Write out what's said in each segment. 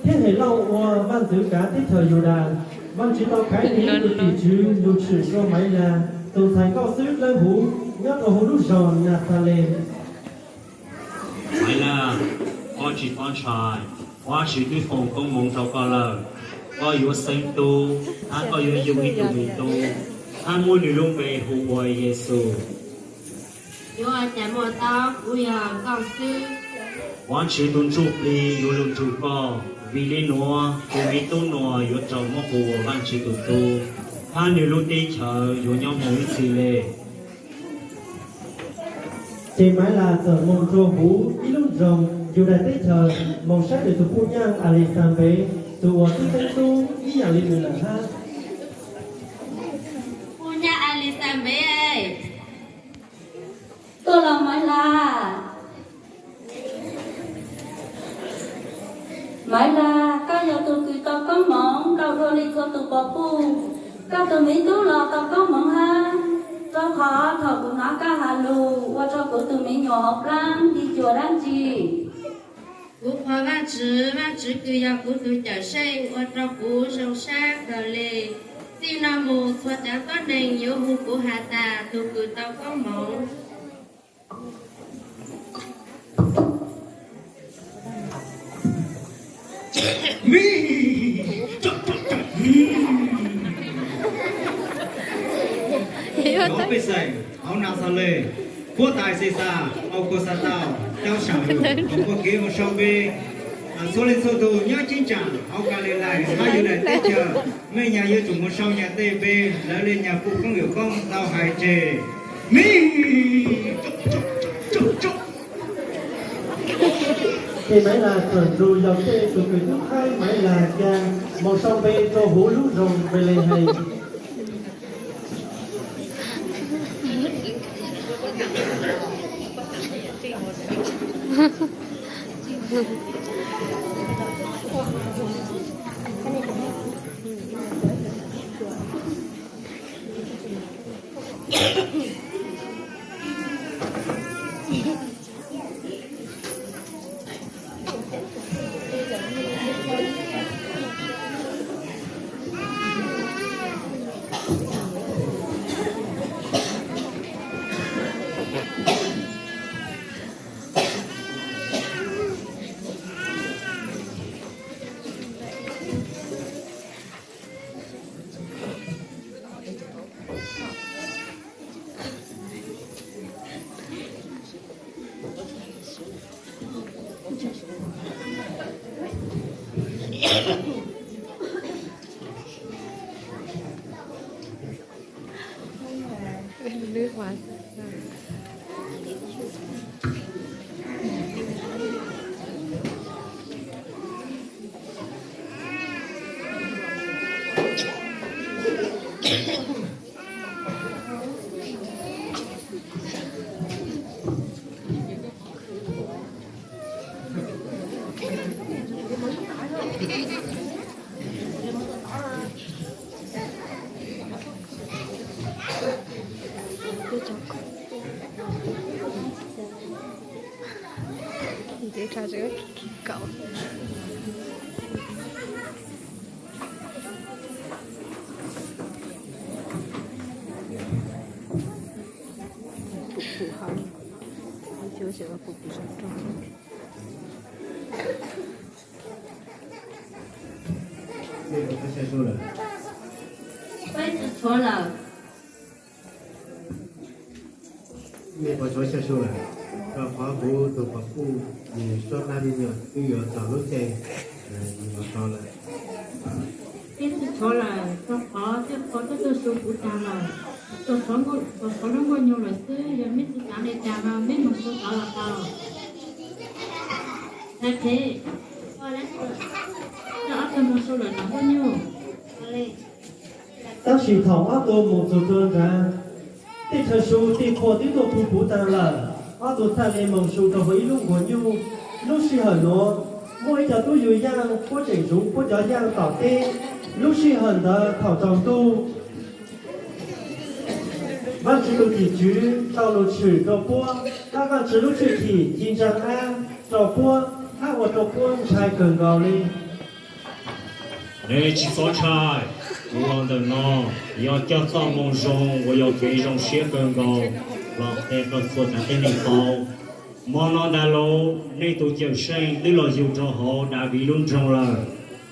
Thiab Helauj ua vaj ntxwv kav teb chaws Yudas, Vajtswv tau khaiv nws ib tug tim tswv mus tshwm rau Maiv Las, tus ntxhais nkauj xwb dawb huv nyob rau hauv lub zos Naxales. Maiv Las, koj tsis txhob ntshai, Vajtswv twb foom koob hmoov rau koj lawm. Koj yuav xeeb tub, hab koj yuav yug ib tug me tub, hab muab nws lub npe hu ua Yexus. Yuav ua cas muaj tau, kuv yog nkauj xwb. Vajtswv tus Ntsuj Plig yuav lug nrug koj, vim le nuav tus me tub nuav yuav raug muab hu ua Vajtswv tus Tub, hab nws lub teb chaws yuav nyob mus ib txhis le. Ces Maiv Las txawm moog rua huv ib lub nroog Yudas teb chaws, moog saib nws tus puj nyaaj Alixanpev, tus uas twb xeeb tub ib yaam le nws lawm hab. Puj nyaaj Alixanpev, tuaj los Maiv Las. Maiv Las, koj yog tug kws tau koob moov ntau dua le txhua tug pog puj. Koj tug me tub los tau koob moov hab, rua qhov thaum kuv nov koj has lug ua rua kuv tug me nyuam hauv plaab nti cuag dlaab tsi. Kuv qhuas Vajtswv, Vajtswv kws yog kuv tug cawm seej ua rua kuv zoo sab kawg le. Txij no mus txhua cov tuab neeg yuav hu kuv has tas tug kws tau koob moov. Cov pej xeem hauv Naxales, huab tais Xexas Aukuxataus cov saam lwm, kuas kev mus sau npe, txhua leej txhua tug nyob cheeb tsam hauv Kalilais hab Yudas teb chaws, mej nyag yuav tsum mus sau nyag tej npe lawv le nyag puj koob yawm koob tau hais tseg. Mej Ces Maiv Las txawm nrug Yauxej tus kws tub qhaib Maiv Las ca moog sau npe rua huv lub nroog Npelehees. Mej puas tshuav xya xyu lawm? Rau qhov kuv tug pog puj nws suab dab me nyuam twb yuav txog lub caij nws los so lawm. Peb tsis tshuav lawm, rau qhov tej qhua twb tuaj su kuv tag lawm. Tsuas tshuav lub nkuaj nyuj lawm xwb, yog mej tsis xav li cas no mej mus su tod los tau. Hais phem, ob tug mus su lawm nov nkuaj nyuj. Tab sis thaum ob tug mus txug rua nrad, tej chaw su tej qhua twb tuaj phu puv taag lawm. Ob tug txhaj le moog su rau hauv ib lub nkuaj nyuj. Lub sij hawm nuav, muaj ib co tub yug yaaj puab tseem zuv puab cov yaaj tom teb. Lub sij hawm ntawd thaum tsaus ntuj, Vaajtswv tus tim tswv tau lug tshwm rua puab, hab Vaajtswv lub tshwj chim ci ntsaa ab rua puab hab ua rua puab ntshai kawg nkaus le. Nej tsis txhob ntshai, kuv los ntawm no yog coj txoj moo zoo uas yog kev zoo siab kawg nkaus los qhia rau txhua cov tib neeg paub. Hmo no ntag lauj, nej tus Cawmseej twb los yug rau hauv Daviv lub nroog lawm.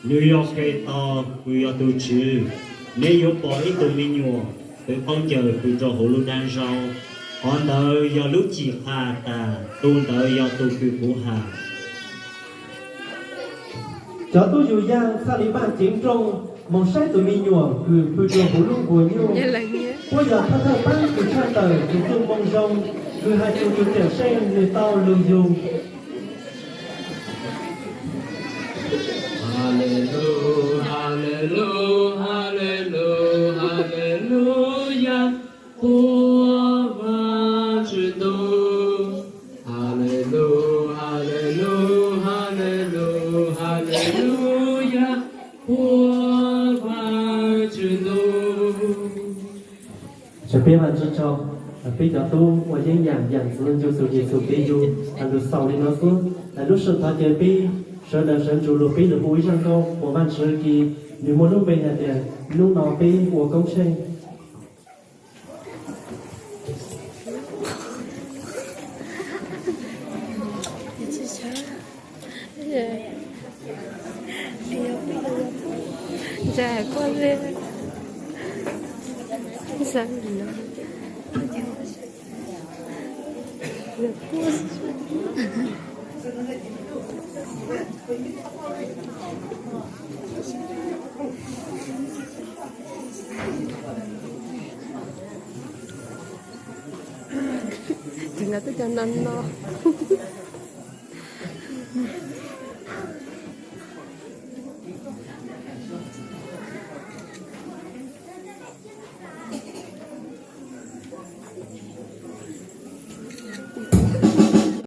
Nws yog Khetos, nws yog tus Tswv. Nej yuav pom ib tug me nyuam twv khaub ncaws pw rau hauv lub dab zaub. Qhov ntawd yog lub cim qhia tas tus ntawd yog tus kws kuv has. Cov tub yug yaj txhaj li npaj ceev nrooj moog saib tus me nyuam kws pw rua huv lub nkuas nyuj. Puab yog thawj thawj paab kws tshaj tawm tus txuj moo zoo kws has txug tus Cawmseej nwg tau lug yug. Halelu, halelu, halelu, halelu yam, puab Vaajtswv ntuj. Halelu, halelu, halelu, halelu yam, puab Vaajtswv ntuj. Tsa peb Vaajtswv tsaug, peb cov tub ua yeeb yam yam ntxwv ncu txug Yexus kev yug has lug xaus li no xwb. Lub sij hawm no ces peb sawv daws sawv ntsug lug peb lug hu ib zaj nkauj quas Vaajtswv kis, nwg muaj lub npe has tias Nub no peb ua koob tsheej. Ces nkawd twb cov no no.